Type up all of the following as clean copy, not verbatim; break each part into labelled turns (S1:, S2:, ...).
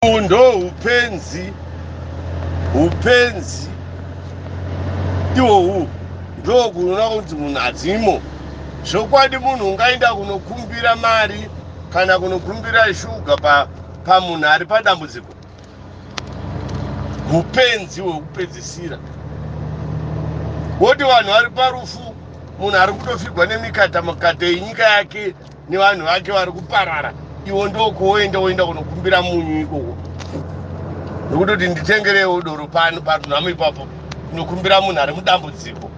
S1: Uhu ndohupenzi, hupenzi ihwohwu ndokunoona kunzi munhu hadzimo. Zvokwadi munhu ungaenda kunokumbira mari kana kunokumbira shuga pamunhu pa ari padambudziko. Hupenzi hwekupedzisira. Woti vanhu vari parufu, munhu ari kutofigwa nemikata mukata yenyika yake nevanhu vake vari kuparara iwo ndokuoenda woenda kunokumbira munyu ikoko nokutoti nditengerewo doro pano parunhamo ipapo kunokumbira munhu ari mudambudziko.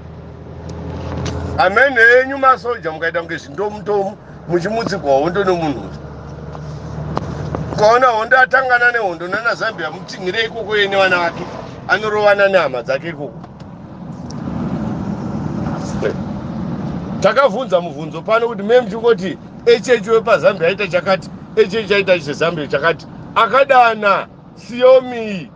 S1: Amen henyu masoja, mukaita kunge zvindomutomu muchimutsigwa hondo nomunhu uyu. Ukaona hondo atangana nehondo nana Zambia, mutinhire ikoko iye nevana vake, anorovana nehama dzake ikoko. Takavhunza muvhunzo pano kuti me muchingoti HH wepaZambia aita chakati, HH aita chezambia chakati, akadana Siomi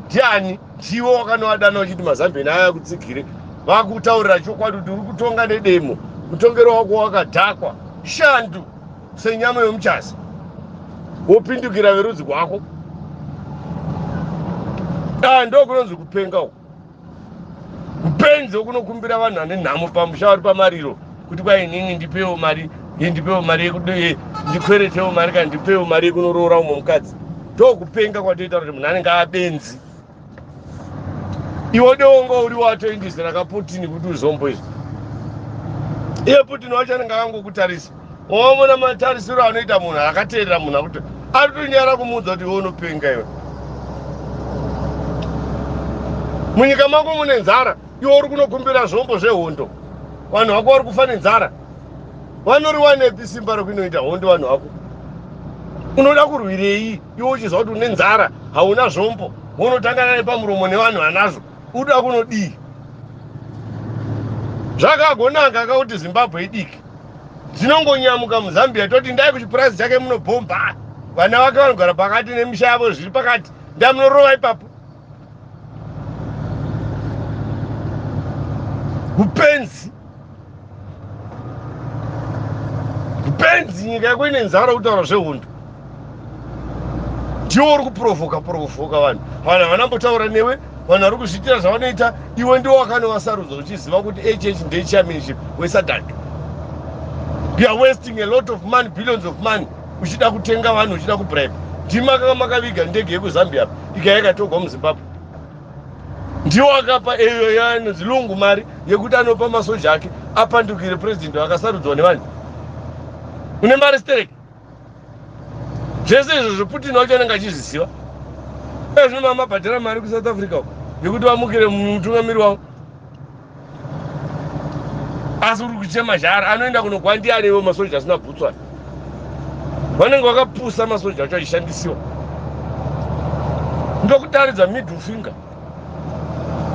S1: ndiani? Ndiwo wakanovadana uchiti maZambian aya akutsigire, vakutaurira chokwadi kuti uri kutonga nedemo, mutongero wako wakadhakwa shandu senyama yomuchasa, wopindukira verudzi rwako. Ah, ndokunonzi kupenga uku, upenzi wekunokumbira vanhu vane nhamo pamusha vari pamariro kuti kwai inini ndipewo mari, ndipewo mari yekuti ndikweretewo mari kana ndipewo mari yekunoroora umwe mukadzi. Ndokupenga kwatoita kuti munhu anenge abenzi. Iwe dongo uri watoindisira kaPutin kuti uzombo izvi, iye Putin wacho anenge akangokutarisa, waona matarisiro anoita munhu akateerera munhu akuti ari kutonyara kumuudza kuti iwe unopenga iwe. Munyika mako mune nzara, iwe uri kunokumbira zvombo zvehondo, vanhu vako vari kufa nenzara. Vanoriwanepi simba rekuinoita hondo vanhu vako? Unoda kurwirei iwe uchiziva kuti une nzara, hauna zvombo, unotangana nepamuromo nevanhu vanazvo, uda kunodii? Zvakagonaka kakuti Zimbabwe idiki, dzinongonyamuka muZambia toti ndai kuchipurazi chake munobhomba, vana vake vanogara pakati nemisha yavo zviri pakati, ndamunorova ipapo. Upenzi, upenzi. Nyika yako ine nzara, kutaura zvehondo, ndiwo uri kuprovoka provoka vanhu. Vanhu havanambotaura newe, vanhu vari kuzviitira zvavanoita. Iwe ndiwo wakanovasarudza uchiziva kuti HH ndechairmanship weSADC. You are wasting a lot of money, billions of money, uchida kutenga vanhu, uchida kubribe. Ndima makaviga ndege yekuZambia ikaya ikatogwa muZimbabwe. Ndiwo akapa eyo yanonzi Lungu mari yekuti anopa masoja ake apandukire president vakasarudzwa nevanhu. Une mari stereki, zvese izvozvo Putin wacho anenge achizviziva. Ezvino mamabhadhara mari kuSouth Africa uko yekuti vamukire mutungamiri wavo, asi uri kuchema zhara. Anoenda kunogwa ndiani ivo masoja asina bhutsu aya? Vanenge vakapusa masoja acho achishandisiwa. Ndokutaridza middle finger,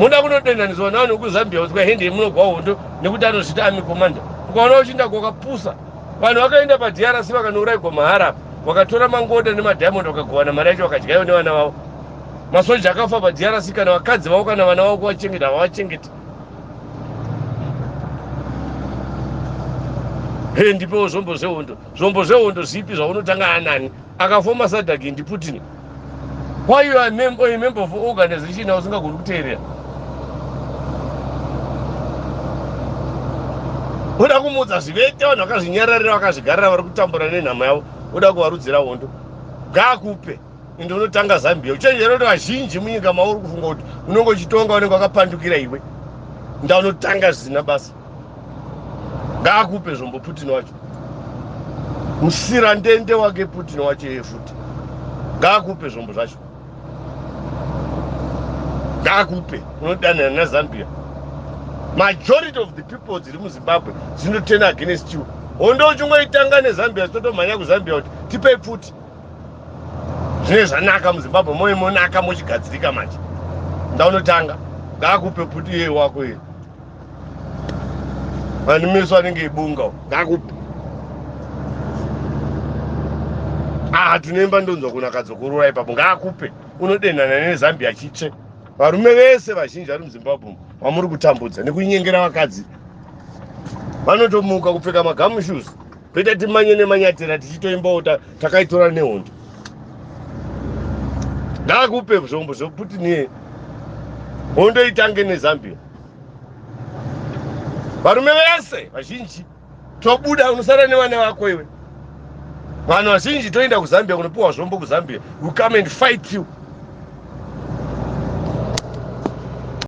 S1: muda kunodenhaniswa nevanhu vekuZambia kuti kwahende munogwa hondo nekuti anozviti army commander. Ukaona uchiinda kwakapusa, vanhu vakaenda paDRC vakanourayigwa mahara apa, vakatora mangoda nemadiamond, vakagovana mari yacho, vakadyayo nevana vavo. Masoja akafa paDRC, kana vakadzi vavo kana vana vavo kuvachengeta havavachengeti. He, ndipewo zvombo zvehondo. Zvombo zvehondo zvipi zvaunotanga anani? Akafoma SADC ndiPutin. Why you are a member of organization ausingagoni kuteerera? Uda kumudza zvivete vanhu vakazvinyararira, vakazvigarira, vari kutambura nenhamo yavo, uda kuvarudzira hondo. Ngaakupe ende unotanga Zambia. Uchenjera kuti vazhinji munyika mauri kufunga kuti unenge uchitonga unenge wakapandukira iwe, ndaunotanga zvisina basa. Ngaakupe zvombo Putin wacho, musira ndende wake Putin wacho iye futi. Ngaakupe zvombo zvacho, ngaakupe. Unodanana naZambia, majority of the people dziri muZimbabwe dzinotena against you. Hondo uchingoitanga neZambia, zitotomhanya kuZambia kuti tipei pfuti. Zvine zvanaka muZimbabwe, moyo monaka, mochigadzirika manje. Ndaunotanga, ngaakupe pfuti iye wako iye vane meso anenge ebunga, ngaakupe. Ah, tunemba ndonzwa kunaka dzokurura ipapo. Ngaakupe. Unodenhana neZambia chitsve. Varume vese vazhinji vari muZimbabwe vamuri kutambudza nekunyengera vakadzi vanotomuka kupfeka magamushoes, toita timanye nemanyatera tichitoimbawo takaitora nehondo. Ndakupe zvombo zvoputin iye, hondo itange neZambia. Varume vese vazhinji tobuda, unosara nevana vako iwe. Vanhu vazhinji toenda kuZambia kunopiwa zvombo kuZambia. We come and fight you.